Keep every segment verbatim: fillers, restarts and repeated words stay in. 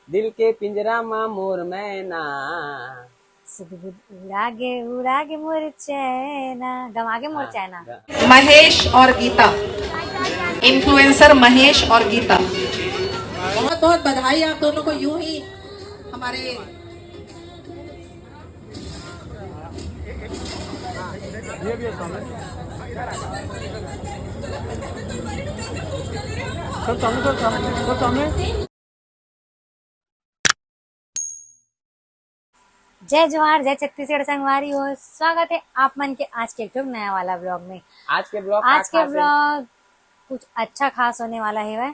दिल के पिंजरा मा मोर मैना। सुध बुध उड़ा गे, उड़ा गे मोर चैना, गमा गे मोर हाँ, चैना। ग- महेश और गीता, इन्फ्लुएंसर महेश और गीता। बहुत बहुत बधाई आप दोनों को, यूं ही हमारे सब सामने, सब सामने, सब सामने। जय जोहार, जय छत्तीसगढ़ संगवारी हो। स्वागत है आप मन के आज के एक ठो नया वाला ब्लॉग में। आज के ब्लॉग आज के ब्लॉग कुछ अच्छा खास होने वाला है।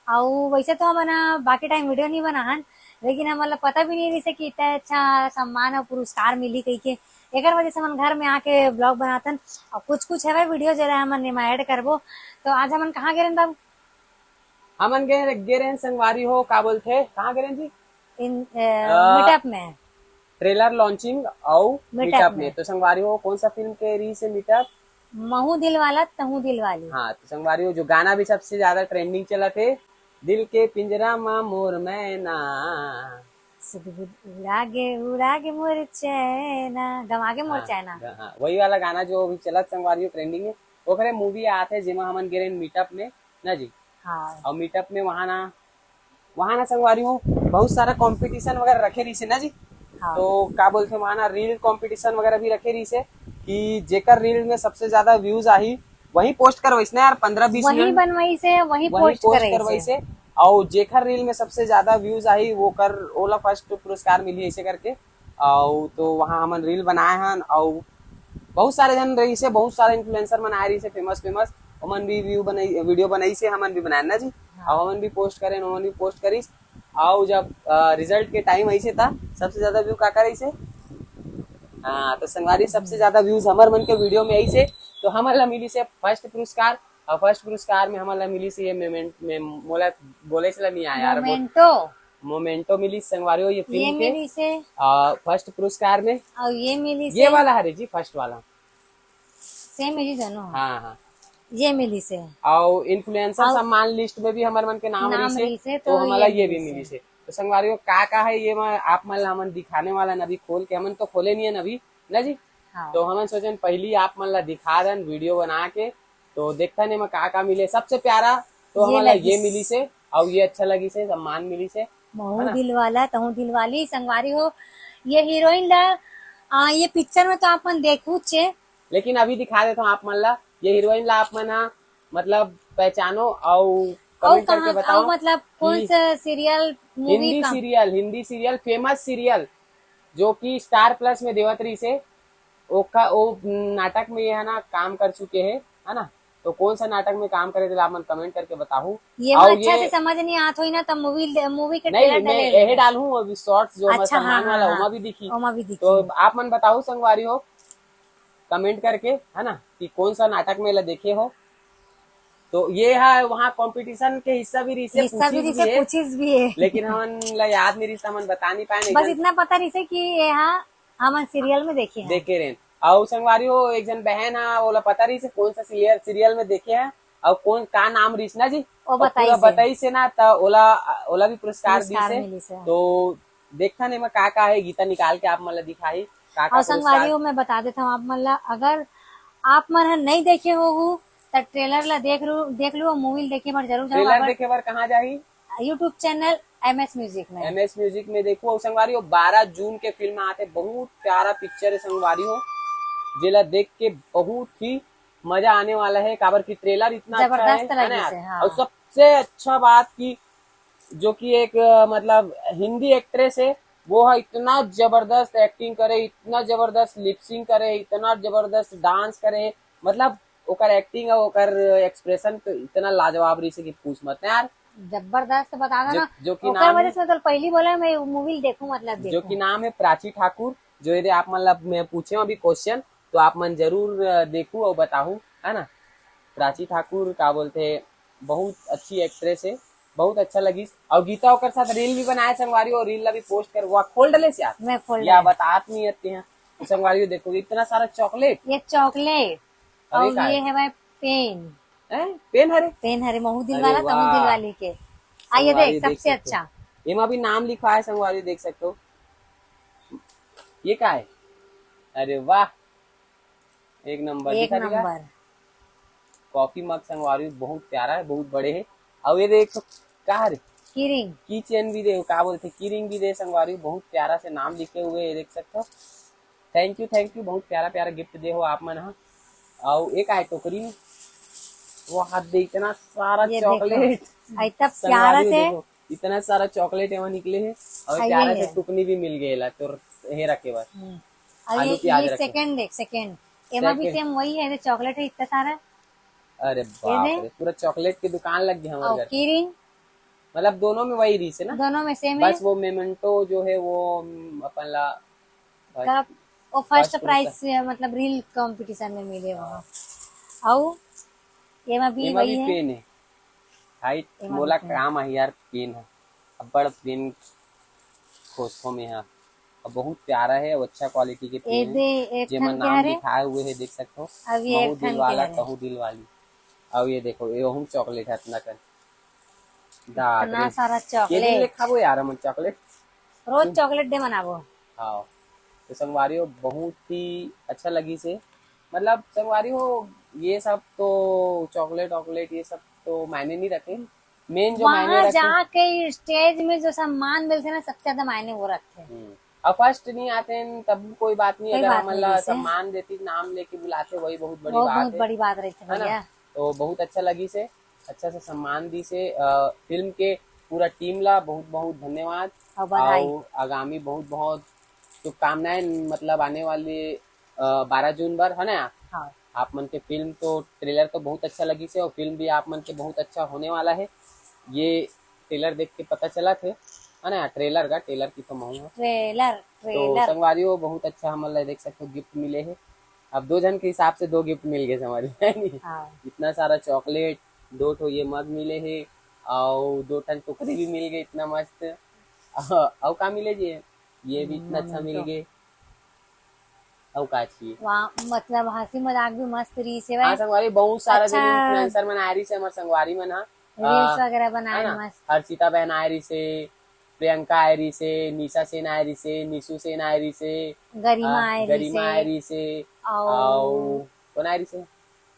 अउ वैसे तो हमन ह बाकी टाइम वीडियो नहीं बनाहन, लेकिन हमन ला पता भी नहीं रहिसे कि इतना अच्छा सम्मान और पुरस्कार मिली कहिके। एकर वजह से हमन घर में आके ब्लॉग बनाथन। और कुछ कुछ है वीडियो जरा हमन एमा ऐड करबो। तो आज हमन कहाँ गे रहेन बाबू? हमन गे गे रहेन संगवारी हो, का बोलथे, कहाँ गे रहेन जी? इन मीटअप में। ट्रेलर लॉन्चिंग अउ Meetup मीटअप में। में। तो संगवारी हो, कौन सा फिल्म के रहिसे मीटअप? महू दिल वाला तहू दिल वाली। हाँ, तो संगवारी हो, जो गाना भी सबसे ज्यादा ट्रेंडिंग चलत हे, दिल के पिंजरा मा मोर मैना। सुध बुध उड़ा गे, उड़ा गे मोर चैना, गमा गे मोर हाँ, चैना। हाँ, वही वाला गाना जो अभी चलत संगवारी हो, ट्रेंडिंग में, ओकरे मूवी आत हे, जेमा हमन गे रहेन मीटअप में ना जी। हाँ। और मीटअप में वहाँ ना, वहाँ ना संगवारी हो, बहुत सारा कंपटीशन वगैरह रखे रहिसे ना जी। हाँ। तो का बोलथे, वहाँ ना रील कंपटीशन वगैरह भी रखे रहिसे कि जेकर रील में सबसे ज्यादा व्यूज आही, वही पोस्ट करवाइस ना यार, पंद्रह बीस वही मिनट बनवाइसे, वही वही पोस्ट पोस्ट करे करवाइसे। और जेकर रील में सबसे ज्यादा व्यूज आही, वो कर ओला फर्स्ट पुरस्कार मिली, ऐसे करके। और तो वहाँ हमन रील बनाए हन, और बहुत सारे जन रहिसे, बहुत सारे इन्फ्लुएंसर मन आए रहिसे, फेमस फेमस, ओमन भी व्यू बनाई, वीडियो बनाइसे, हमन भी बनाए ना जी। और हमन भी पोस्ट करेन, ओमन भी पोस्ट करिस। और जब रिजल्ट के टाइम आइसे, था सबसे ज्यादा व्यू का का रहिसे? हाँ, तो संगवारी, सबसे ज्यादा व्यूज हमर मन के वीडियो में आइसे, तो हमन ला मिलिसे फर्स्ट पुरस्कार। और फर्स्ट पुरस्कार में हमन ला मिलिसे ये मोमेंट में, मोला बोले से ला नहीं आया यार, वो मोमेंटो। मोमेंटो मिली संगवारी हो, ये ये फिल्म के मिली से। फर्स्ट पुरस्कार में। और ये मिली से। ये वाला हरे जी, फर्स्ट वाला। सेम है जी दोनों। हाँ, हाँ। ये मिली से। और इन्फ्लुएंसर और सम्मान लिस्ट में भी हमर मन के नाम नाम रहिसे, रहिसे, तो तो हमला ये ये भी मिली से। मिली से। तो संगवारी हो, का का है ये मैं आप मन ला हमन दिखाने वाला न अभी खोल के, हमन तो खोले नहीं है न अभी ना जी। हाँ। तो हमन सोचन पहली आप मन ला दिखा दन वीडियो बना के, तो देखथन एमा का का मिले। सबसे प्यारा तो ये हमला ये लगिस। मिली से, और ये अच्छा लगी से, सम्मान मिली से। महू दिल वाला तहू दिल वाली संगवारी हो। ये हीरोइन ला आ, ये पिक्चर में तो आप मन देखू चे। लेकिन अभी दिखा देता हूँ आप मन ला, ये हीरोइन ला आप मन हा मतलब पहचानो और और कमेंट करके कहाँ बताओ और मतलब कौन कि सा सीरियल मूवी हिंदी का? Serial, Hindi serial, famous serial जो कि स्टार प्लस में देवत रहिसे, ओका ओ नाटक में ये है ना काम कर चुके हैं, है ना। तो कौन सा नाटक में काम करे थे, आप मन कमेंट करके बताओ। ये और अच्छा ये से समझ नहीं आत होई ना, तब मूवी मूवी के नहीं, ट्रेलर मैं डले यही ले। डालूं अभी शॉर्ट्स जो मैं अच्छा, हाँ, सम्मान हाँ, वाला हाँ। ओमा भी दिखी। ओमा भी दिखी। तो आप मन बताओ संगवारी हो कमेंट करके, है ना, कि कौन सा नाटक में ला देखे हो। तो ये है वहाँ कंपटीशन के हिस्सा भी रहिसे, हिस्सा भी पूछिस रहिसे, है, पूछिस भी है। लेकिन हमन ला याद नहीं रहिस, हमन बता नहीं पाए। बस इतना पता रहिसे कि ये हाँ हमन सीरियल में देखे हैं। देखे रहेन। और संगवारी हो, एक जन बहन है, ओला पता रहिसे कौन सा सीरियल सीरियल में देखे हैं और कौन का नाम रहिस ना जी। वो और पूरा बताइस है। बताइस है ना, तो ओला ओला भी पुरस्कार पुरस्कार दिस है। मिलिस है। तो देखथन एमा का का है, गीता निकाल के आप मन ला दिखाही का का और संगवारी पुरस्कार। हो, मैं बता देता हूँ आप मन ला, अगर आप मन ह नहीं देखे हो त ट्रेलर ला देख लो, देख लो, मूवी देखे बर जरूर जाओ। ट्रेलर अगर देखे बर कहाँ जाही? YouTube चैनल एमएस म्यूजिक में। एमएस म्यूजिक में देखो। और संगवारी हो, बारह जून के फिल्म आते, बहुत प्यारा पिक्चर है संगवारी हो, जेला देख के बहुत ही मजा आने वाला है, काबर की ट्रेलर इतना अच्छा है, जबरदस्त है ना लगिस यार? है, हाँ। और सबसे अच्छा बात की जो कि एक अ, मतलब हिंदी एक्ट्रेस है, वो है इतना जबरदस्त एक्टिंग करे, इतना जबरदस्त लिपसिंग करे, इतना जबरदस्त डांस करे, मतलब ओकर एक्टिंग और ओकर एक्सप्रेशन तो इतना लाजवाब रहिसे कि पूछ मत यार। जबरदस्त बता दो जो, ना। जो कि ओकर नाम वजह है, से मैं तो पहली बोला मैं मूवी देखूं, मतलब जो देखूं। कि नाम है प्राची ठाकुर। जो यदि आप मन ला मैं पूछे अभी क्वेश्चन, तो आप मन जरूर अ, देखू और बताहू, है ना। प्राची ठाकुर का बोलते हैं, बहुत अच्छी एक्ट्रेस है, बहुत अच्छा लगिस। और गीता ओकर साथ रील भी बनाए संगवारी, और रील ला भी पोस्ट कर, वह खोल डले से यार। मैं खोल या डले। बतात नहीं आते हैं। तो संगवारी देखो, इतना सारा चॉकलेट। ये चॉकलेट अरे और का ये है? है भाई पेन। हैं? पेन हरे? पेन हरे, महू दिल अरे वाला तहू दिल वाह। वाली के। आ ये संगवारी देख, देख सबसे सकते हो। अच्छा। एमा भी नाम लिखा है संगवारी, देख सकते हो। ये का है? अरे वाह, एक नंबर एक दिखा दिखा। नंबर। कॉफी मग संगवारी बहुत प्यारा है, बहुत बड़े है। और ये देख का है? कीरिंग। की चेन भी दे, का बोलते, कीरिंग भी दे संगवारी, बहुत प्यारा से नाम लिखे हुए है, देख सकते हो। थैंक यू, थैंक यू, बहुत प्यारा प्यारा गिफ्ट दे हो आप मन हा। और एक आए टोकरी में, वो हाथ दे, इतना सारा ये देखो, चॉकलेट। इतना प्यारा संगवारी से। देखो, इतना सारा चॉकलेट एमा निकले है और आइए प्यारा से है। टुकनी भी मिल गए ला तोर हे रखे बर। हम्म। और आलू ये, प्याज ये रखे। सेकंड है, सेकंड। एमा भी सेकंड। सेम वही है, जो चॉकलेट है इतना सारा। अरे ये बाप दे। रे, पूरा चॉकलेट की दुकान लग गई हमारे और घर। कीरिंग। मतलब दोनों में वही रीस है ना? दोनों में सेम है। बस वो मेमेंटो जो है वो, हम्म, अपन ला कब? वो फर्स्ट फर्स्ट प्राइज पुरस्कार। से, मतलब रील कंपटीशन में मिले वहाँ। हाँ। और एमा भी एमा वही भी है। पेन है। भाई, एमा मोला भी पेन। काम आही यार, पेन है। अब्बड़ पेन खोजथों में हा। अब बहुत प्यारा है, और अच्छा क्वालिटी के ए पेन है। दे, एक जेमा ठन के नाम हरे। लिखाए हुए है, देख सकते हो। अभी एक महू ठन के दिलवाला, हरे। कहू दिलवाली। अब ये देखो, ये हम चॉकलेट है इतना कन। दांत इतना रे। सारा ये दिन ले चॉकलेट। खाबो यार हमन चॉकलेट। रोज हम्म। चॉकलेट डे मनाबो। हाँ, तो संगवारी हो, बहुत ही अच्छा लगी से, मतलब संगवारी हो, ये सब तो चॉकलेट वॉकलेट ये सब तो मायने नहीं रखे। मेन जो मायने वहाँ रखे, जाके स्टेज में जो सम्मान मिलते ना, सबसे ज्यादा मायने वो रखते हैं। हम्म। अब फर्स्ट नहीं आते हैं तब कोई बात नहीं, कोई अगर बात हमन नहीं ला जैसे। सम्मान देती, नाम लेके बुलाते, वही बहुत बड़ी वो बात बहुत है। बड़ी बात रहती है है ना? भैया। तो बहुत अच्छा लगी से, अच्छा से सम्मान दी से, अ, फिल्म के पूरा टीम ला बहुत बहुत धन्यवाद। और बधाई। और आगामी बहुत बहुत शुभकामनाएं, मतलब आने वाले, अ, बारह जून बर, है ना? हाँ। आप मन के फिल्म तो, ट्रेलर तो बहुत अच्छा लगी से, और फिल्म भी आप मन के बहुत अच्छा होने वाला है, ये ट्रेलर देख के पता चला थे, है ना? ट्रेलर का, ट्रेलर की तो महू है। ट्रेलर, तो ट्रेलर। संगवारी हो, बहुत अच्छा हमन ला देख सकते हो, गिफ्ट मिले है। अब दो जन के हिसाब से दो गिफ्ट मिल गए संगवारी, है नी? हाँ। इतना सारा चॉकलेट, दो ठो ये मग मिले है, और दो ठन टोकरी भी मिल गए, इतना मस्त। अ, अउ का मिले जी? ये भी इतना अच्छा मिल गए। अउ का चाहिए? वाह, मतलब हंसी मजाक भी मस्त रही से हाँ भाई। संगवारी, बहुत सारा अच्छा। जो इन्फ्लुएंसर मन आए रही से, हमारे संगवारी मन हा। रील्स आ, वगैरह बनाए है ना? मस्त। हर्षिता बहन आए रही से, प्रियंका आए रही से, निशा सेन आए रही से, निशु सेन आए रही से, गरिमा आ, आए रही गरिमा से। आए रही से, अउ अउ कौन आए रही से?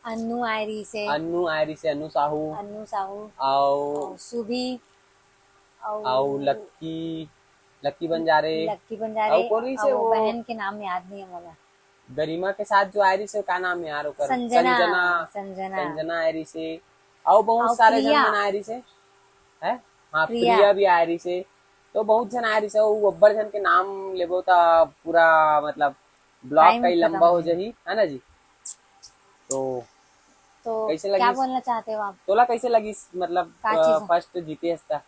अन्नू आए रही से। अन्नू आए रही से, अन्नू साहू। अन्नू साहू। अउ अउ सुभी। अउ अउ लक्की, लक्की बंजारे। लक्की बंजारे। अउ कौन रही से अउ वो? बहन के नाम याद नहीं है मोला। गरिमा के साथ जो आए रही से, का नाम है यार ओकर? संजना, संजना। संजना। संजना आए रही से। अउ बहुत अउ सारे जन प्रिया। मन आए रही से। है? हाँ, प्रिया। प्रिया भी आए रही से। तो बहुत जन आए रही से, वो अब्बड़ जन के नाम लेबो त पूरा मतलब ब्लॉग टाइम कई खत्म लंबा हो हो जाही। जाही, है ना जी? तो तो कैसे क्या लगिस? बोलना चाहते हो आप? तोला कैसे लगिस, मतलब, का अ, चीज है? फर्स्ट जीते हस त?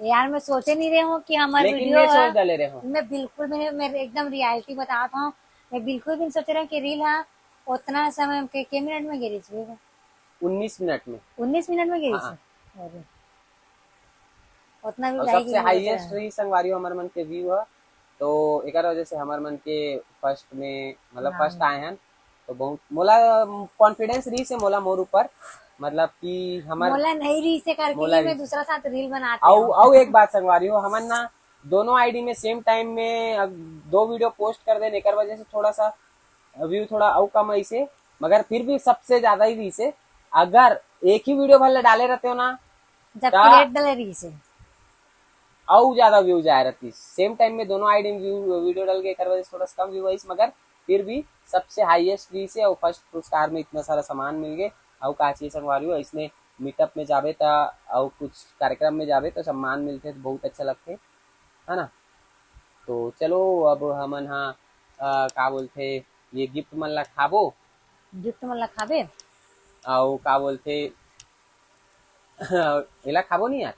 यार, मैं सोचे नहीं रहे हूँ कि हमारा लेकिन वीडियो मैं है। सोच डाले रहे हूँ। मैं बिल्कुल, मैंने, मैं एकदम रियलिटी बताता हूँ, मैं बिल्कुल भी नहीं सोचे रहे हूँ कि रील है उतना समय के, के मिनट में गिरी थी? उन्नीस मिनट में। उन्नीस मिनट में गिरी हाँ। थी? अरे, उतना भी और जाएगी सबसे नहीं हाईएस्ट पता है। रही संगवारी हो हमर मन के व्यू है, तो एकर वजह से हमर मन के फर्स्ट में, मतलब, नाम। फर्स्ट आए हैं, तो बहुत मोला कॉन्फिडेंस रही से मोला मोर ऊपर, मतलब कि हमर मोला नहीं रही से करके मोला ही मैं रही से। दूसरा साथ रील बनाते अउ, हो। अउ एक बात संगवारी हो, हमन ना दोनों आईडी में सेम टाइम में अग-, दो वीडियो पोस्ट कर देन, एकर वजह से थोड़ा सा व्यू थोड़ा अउ कम आइसे, मगर फिर भी सबसे ज्यादा ही रहिसे। अगर एक ही वीडियो भर ले डाले रहते हो ना, जब त create डाले रहिसे। अउ ज्यादा व्यूज आए रहती। सेम टाइम में दोनों आईडी में व्यू, वीडियो डाल के एकर वजह से थोड़ा सा कम व्यू आइस, मगर फिर भी सबसे हाईएस्ट रहिसे। और फर्स्ट पुरस्कार में इतना सारा सामान मिल गए। और का चाहिए संगवारी हो, इसने मीटअप में जाबे त और कुछ कार्यक्रम में जाबे तो सम्मान मिलते तो बहुत अच्छा लगते, है ना? तो चलो अब हमन हा, अ, का बोलथे, ये गिफ्ट मन ला खाबो। गिफ्ट मन ला खाबे? अउ का बोलथे, एला खाबो नहीं यार?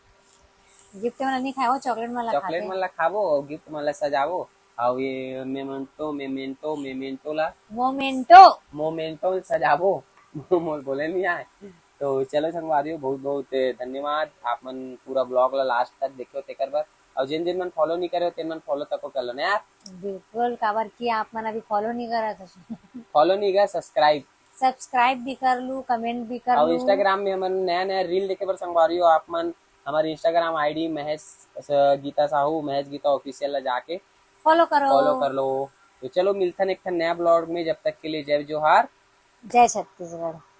गिफ्ट मन ला नहीं खाबो, चॉकलेट मन ला चॉकलेट खाबे। मन ला खाबो अउ गिफ्ट मन ला सजाबो। अउ ये मेमेंटो, मेमेंटो, मेमेंटो ला मोमेंटो। मोमेंटो सजाबो। मोल बोले नहीं आए। तो चलो संगवारी हो, बहुत बहुत धन्यवाद आप मन पूरा ब्लॉग ला लास्ट तक देखे हो तेकर बर। और जिन जिन मन फॉलो नहीं करे हो, तेन मन फॉलो तको कर लो ना यार। बिल्कुल, काबर कि आप मन अभी फॉलो नहीं करत हो। फॉलो नहीं करे, सब्सक्राइब। सब्सक्राइब भी कर लू, कमेंट भी कर और लू। इंस्टाग्राम में हमन नया नया रील देखे बर संगवारी हो, आप मन हमर Instagram ID महेश, अ, गीता साहू, महेश गीता ऑफिशियल ला जाके फॉलो करो। फॉलो कर लो। तो चलो, मिलथन एक ठन नया ब्लॉग में, जब तक के लिए जय जोहार। जय छत्तीसगढ़।